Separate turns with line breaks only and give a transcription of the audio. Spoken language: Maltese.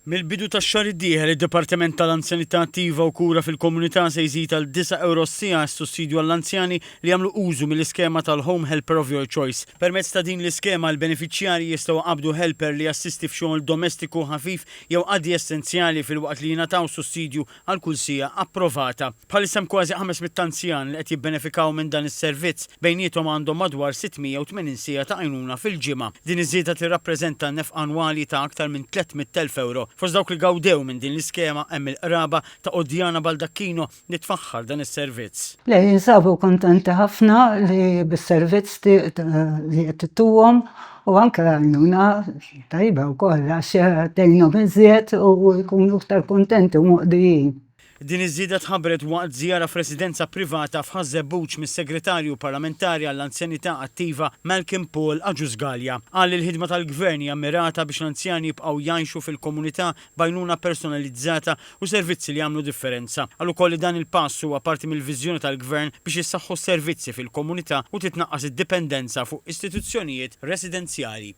Mill-bidu tax-xahar id-dieħel, id-Dipartiment tal-Anzjanità Attiva u Kura fil-Komunità se jżid għal disa' ewro s-siegħa s-sussidju għall-anzjani li jagħmlu użu mill-iskema tal-Home Helper of Your Choice. Permezz ta' din l-iskema, il-benefiċjarji jistgħu jqabbdu helper li jassisti f'xogħol domestiku ħafif jew qadi essenzjali filwaqt li jingħataw sussidju għal kull siegħa approvata. Bħalissa hemm kważi 500 anzjan li qed jibbenefikaw minn dan is-servizz, bejniethom għandhom madwar 680 siegħa ta' għajnuna fil-ġimgħa. Din iż-żieda tirrappreżenta nefqa annwali ta' aktar minn 300,000 ewro. Fost dawk li gawdew minn din l-iskema hemm il-qraba ta' Odiana Baldacchino li tfaħħar dan is-servizz.
Le, jinsabu kuntenti ħafna li bis-servizz li qed ittuhom u anke l-għajnuna tajba wkoll għax tgħinhom iżjed u jkunu iktar kuntenti u moqdijin.
Din iż-żieda tħabbret waqt żjara f'residenza privata f'Ħaż-Żebbuġ mis-Segretarju Parlamentari għall-Anzjanità Attiva Malcolm Paul Agius Galea. Qal li l-ħidma tal-Gvern hija mmirata biex l-anzjani jibqgħu jgħixu fil-komunità b'għajnuna personalizzata u servizzi li jagħmlu differenza. Qal ukoll li dan il-pass huwa parti mill-viżjoni tal-Gvern biex jissaħħu s-servizzi fil-komunità u titnaqqas id-dipendenza fuq istituzzjonijiet residenzjali.